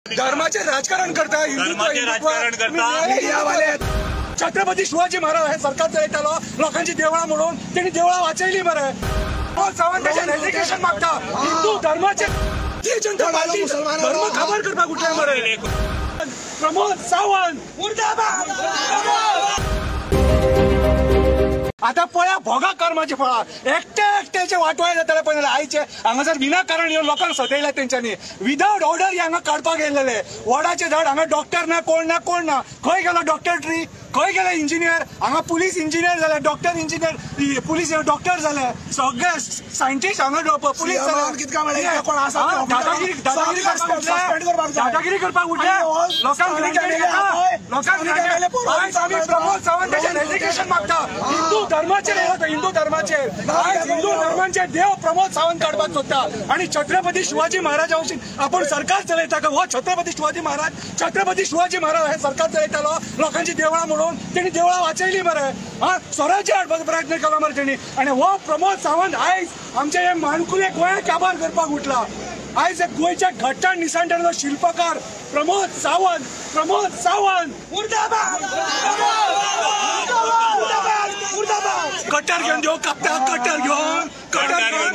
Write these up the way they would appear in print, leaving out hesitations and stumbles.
धर्माचे राजकारण करता, राजकारण करता। छत्रपती शिवाजी महाराज हे सरकार चलयतालो लोकांची देवळां म्हणून तेणी देवळां वाचयली मरे। सावंत ताचें रेजिग्नेशन मागता। हिंदू धर्माचे जनता पार्टी धर्म काबार करपाक उठल्या मरे। प्रमोद सावंत मुर्दाबाद। आता पळया भोगा कर्माची फळां एकटे एकट्याचे वाटवाय जाताले पळय आयचे हांगासर विनाकारण येवन लोकांक सतयले तेंच्यांनी। विदाउट ऑर्डर हे हांगा काडपाक येयलेले। वडाचे झाड हांगा डॉक्टर ना कोण ना कोण ना, खंय गेलो डॉक्टर ट्री, खंय गेले इंजिनियर? हांगा पुलीस इंजिनियर जाले, डॉक्टर इंजिनियर, पुलीस डॉक्टर जाले, सगळे सायंटिस्ट हांगा पुलीस जाले। दादागिरी करपाक उठले लोकांक। लोकांक प्रमोद सावंत ताचें रेजिग्नेशन मागता। हिंदू धर्माचेर, हिंदू धर्माचेर आयज हिंदू धर्माचे देव प्रमोद सावंत काडपाक सोदता आनी छत्रपती शिवाजी महाराजा वशीन आपूण सरकार चलयता। हो छत्रपती शिवाजी महाराज, छत्रपती शिवाजी महाराज हे सरकार चलयतालो लोकांची देवळां म्हणून तेणी देवळां वाचयली मरे। हा स्वराज्य हाडपाचो प्रयत्न केलो मरे तेणी। आनी हो प्रमोद सावंत आयज आमचे हे माणकुले गोंय काबार करपाक उठला। आयज गोंयच्या घट्टाण निसणटाचो शिल्पकार प्रमोद सावंत, प्रमोद सावंत मुर्दाबाद। कटर घेवन देव कापता, कटर घेवन, कटर घेवन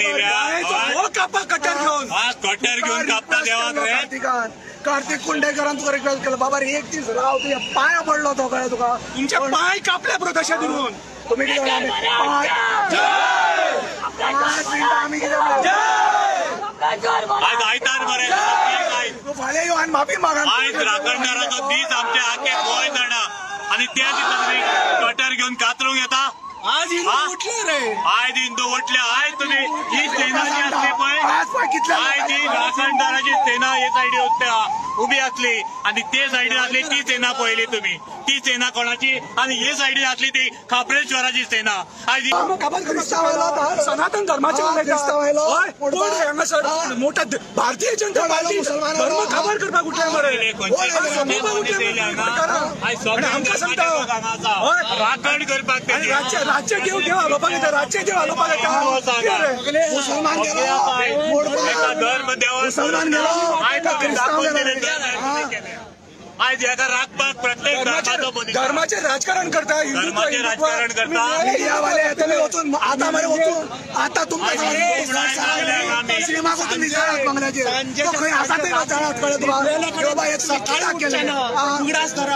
कापा, कटर घेवन, कटर घेवन कापता देवाक रे। कार्तिक कुंडेकरान तुका रिक्वेस्ट केलो बाबा रे एक दीस राव, तुज्या पांया पडलो तो कळ्ळें तुका? तुमचे पांय कापले बरो तशें धरून तुमी कितें म्हणलें? 5 मिनटां आमी कितें म्हणलें? आयज आयतार मरे, फाल्यां यो आनी माफी माग। आयज राखणदाराचो दीस आमचे आख्खे गोंय जाणा आनी त्या दिसा तुमी कटर घेवन कातरूंक येता। आज हिंदू उठले रे, आयज हिंदू उठले। आयज तुमी ही सेना जी आसली पळय, आयज ही राखणदाराची सेना हे सायडी उबी आसली आनी ते सायडीन आसली ती सेना पळयली तुमी। ती सेना कोणाची आनी हे सायडीन आसली ती खाप्रेश्वराची सेना। आयज सनातन धर्माचे हांगासर मोठा भारतीय जनता पार्टी धर्म काबार करपाक उठल्या मरे। आमकां सांगता राखण करपाक राज्य देव देव हालोवपाक येता, राज्य देव हालोवपाक येता। मुसलमान गेलो, धर्म देवा मुसलमान गेलो, आयज हेका राखपाक प्रत्येक धर्माचे राजकारण करता, धर्माचे राजकारण करता। तुमी वचून आतां मरे वचून आतां तुमकां सिनेमाक वचून विचारात बंगल्याचेर तो खंय आसा ते विचारात कळ्ळें तुका? बाबा हे तुमी कित्याक केलें?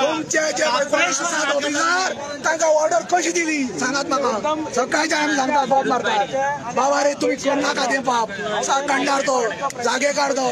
तुमचे जे आसात ऑफिसर तांकां ऑर्डर कशी दिली सांगात म्हाका? सकाळच्या आमी सांगता बोब मारता बाबा रे तुमी करनाका तें पाप, कंडार तो जागे काड तो।